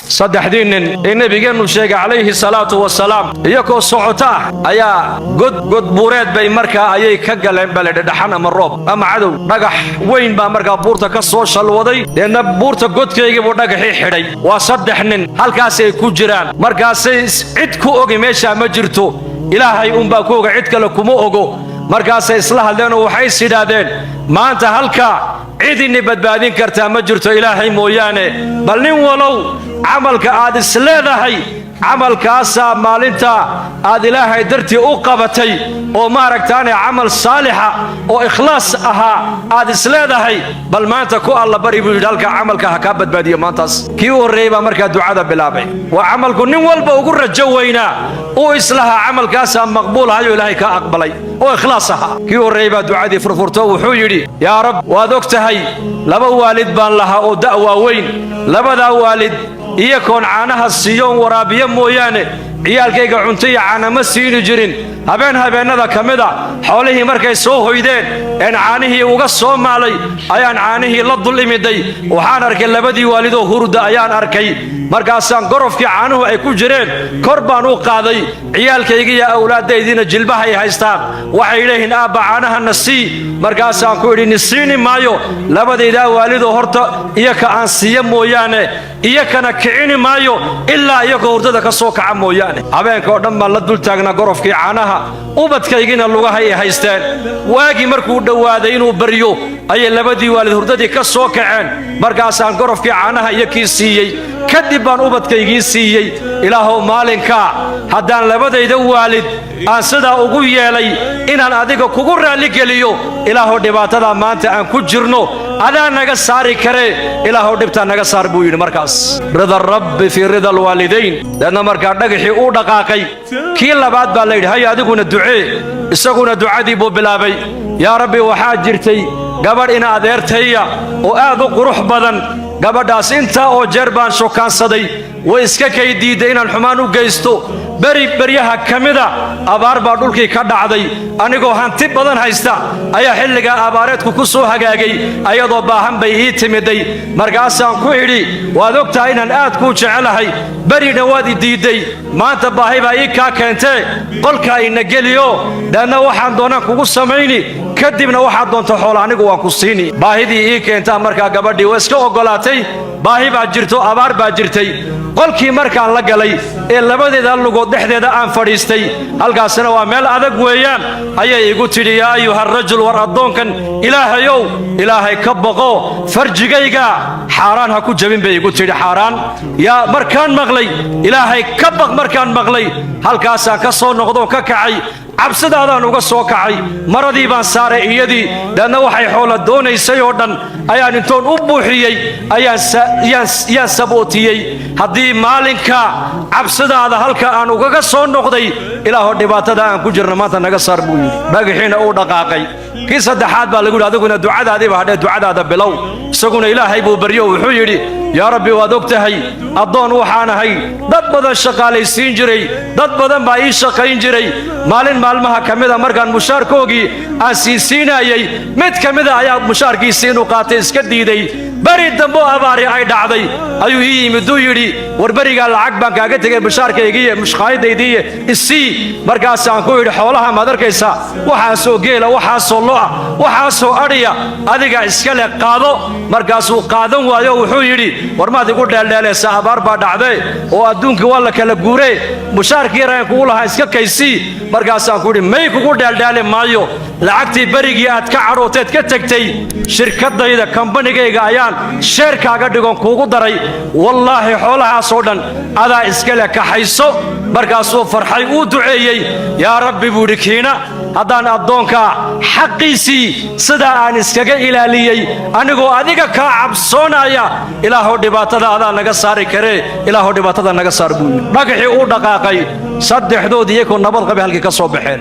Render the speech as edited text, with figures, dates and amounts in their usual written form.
Saddexdii nin ee nebigeennu sheegay calayhi salaatu wasalaam, iyagoo socoto ah ayaa god godbuureed bay markaa ayay ka galeen baledhedhaxan ama roob ama cadow. Dhagax weyn baa markaa buurta ka soo shalwaday, deedna buurta godkaygii buu dhagaxii xidhay. Waa saddex nin, halkaasay ku jiraan. Markaasay cid ku ogi meeshaa ma jirto, Ilaahay unbaa ku oga, cid kale kuma ogo. Markaasay isla hadleenoo waxay is yidhaahdeen: "Maanta halkaa cid ini badbaadin kartaa ma jirto Ilaahay mooyaane. Bal nin walow camalka aad is leedahay, camalkaasaa maalinta aad Ilaahay dartii u qabatay oo maaragtaane camal saalixa oo ikhlaas ahaa aad is leedahay, bal maanta ku Alla bari," buu yidhi, "halkaa camalka ha kaa badbaadiyo maantaas." Kii u horreeyey baa markaa ducada bilaabay. Waa camalku nin walba ugu rajo weynaa, uu islahaa camalkaasaa maqbuul ahayoo Ilaahay kaa aqbalay oo ikhlaas ahaa. Kii u horreeyey baa ducadii furfurto. Wuxuu yidhi: "Yaa Rab, waad og tahay, laba waalid baan lahaa oo da' waaweyn. Labadaa waalid iyakoon caanaha siiyoon waraabiyo mooyaane, ciyaalkayga cunto iyo caana ma siini jirin. Habeen habeennada ka mid a, xoolihii markay soo hoydeen een caanihii uga soo maalay, ayaan caanihii la dul imiday. Waxaan arkay labadii waalidoo hurda ayaan arkay. Markaasaan gorofkii caanuhu ay ku jireen kor baan u qaaday. Ciyaalkayga iyo awlaaddaydiina jilbahay haystaan. Waxay leeyihiin: 'Aabba, caanahana sii.' Markaasaan ku idhi: 'Ni siini maayo, labadaydaa waalidoo horta iyaka aan siiya mooyaane. Iyakana kicini maayo ilaa iyakoo hurdada ka soo kaca mooyaane. Habeenka oo dhan baan la dul taagnaa gorofkii caanaha, ubadkaygiina lugahay ay haysteen. Waagii markuu dhowaaday inuu baryo ayay labadii waalid hurdadii ka soo kaceen. Markaasaan gorofkii caanaha iyo kii siiyey, kadib baan ubadkaygii siiyey. Ilaahow, maalinkaa haddaan labadayda waalid aan sidaa ugu yeelay inaan adiga kugu raalligeliyo, Ilaahow, dhibaatadaa maanta aan ku jirno adaa naga saari karee, Ilaahow, dhibtaa naga saar,' buu yidhi." Markaas rida rabbi fii rida alwaalidayn. Deedna markaa dhagaxii uu dhaqaaqay. Kii labaad baa la yidhi: "Hay, adiguna ducee." Isaguna ducadii buu bilaabay: "Yaa Rabbi, waxaa jirtay gabadh ina adeertaya oo aad u qurux badan. Gabadhaas intaa oo jeer baan shokaansaday, way iska kay diidday inaan xumaan u geysto. Beri beryaha ka mida abaar baa dhulkii ka dhacday. Anigoo hanti badan haysta ayaa xilligaa abaareedku ku soo hagaagay. Ayadoo baahan bay ii timiday. Markaasaan ku idhi: 'Waad og tahay inaan aad kuu jecelahay. Berina waad i diidday, maanta baahi baa ii kaa keentee, qolkaa ina geliyo, deedna waxaan doonaan kugu samayni, kadibna waxaad doonta xoola anigu waan ku siini.' Baahidii ii keentaa." Markaa gabadhii waa iska oggolaatay, baahi baa jirto, abaar baa jirtay. "Qolkii markaan la galay ee labadeeda lugood dhexdeeda aan fadhiistay," halkaasina waa meel adag weeyaan, "ayay igu tidhi: 'Yaa ayuha rajul, war addoonkan Ilaahayow, Ilaahay ka baqo, farjigayga xaaraan ha ku jabin,' bay igu tidhi. Xaaraan yaa markaan maqlay, Ilaahay ka baq markaan maqlay, halkaasaan ka soo noqdoon ka kacay. Cabsidaadaan uga soo kacay. Maradii baan saaray iyadii, deedna waxay xoola doonaysay oo dhan ayaan intoon u buuxiyey ayaan sabootiyey. Haddii maalinka cabsidaada halka aan ugaga soo noqday, Ilaahoo, dhibaatada aan ku jirna maanta naga saar,' buu yidhi." Dhagaxiina uu dhaqaaqay. Kii saddexaad baa lagu yidhi: "Adiguna ducadaadiiba hadhee, ducadaada bilow." Isaguna Ilaahay buu baryo. Wuxuu yidhi: "Yaa Rabbi, waad og tahay, addoon waxaan ahay dad badan shaqaalaysiin jiray. Dad badan baa ii shaqayn jiray. Maalin maalmaha ka mida markaan mushaarkoogii aan siinsiinayey, mid ka mida ayaa mushaarkiisii inuu qaatay iska diiday. Beri dambo abaari ay dhacday ayuu ii yimid, uu yidhi: 'War, berigaa lacag baan kaaga tegay mushaarkaygiiyo mushqaayadaydiiyo isii.' Markaasaan ku idhi: 'Xoolaha maad arkaysaa, waxaasoo geela, waxaasoo lo'a, waxaasoo adhiya, adiga iska leh, qaado.' Markaasuu qaadan waayo. Wuxuu yidhi: 'War, maad igu dheeldheelaysaa? Abaar baa dhacdee oo adduunkii waa la kala guuree, mushaarkii yaraan kugu lahaa iska kaysii.' Markaasaan ku idhi: 'May, kugu dheeldheeli maayo. Lacagtii berigii aad ka cadhooteed ka tegtay, shirkadayda, kambanigayga ayaan sheerkaaga dhigoon kuugu daray. Wallaahi, xoolahaasoo dhan adaa iska leh, kaxayso.' Markaasuu farxay, uu duceeyey. Yaa Rabbi,' buu idhi, 'kiina haddaan addoonkaa xaqiisii sidaa aan iskaga ilaaliyey anigoo adiga kaa cabsoonaya, Ilaahow, dhibaatada adaa naga saari karee, Ilaahow, dhibaatada naga saar,' buu yidhi." Dhagaxii uu dhaqaaqay. Saddexdood iyagoo nabad qabay halkii ka soo baxeen.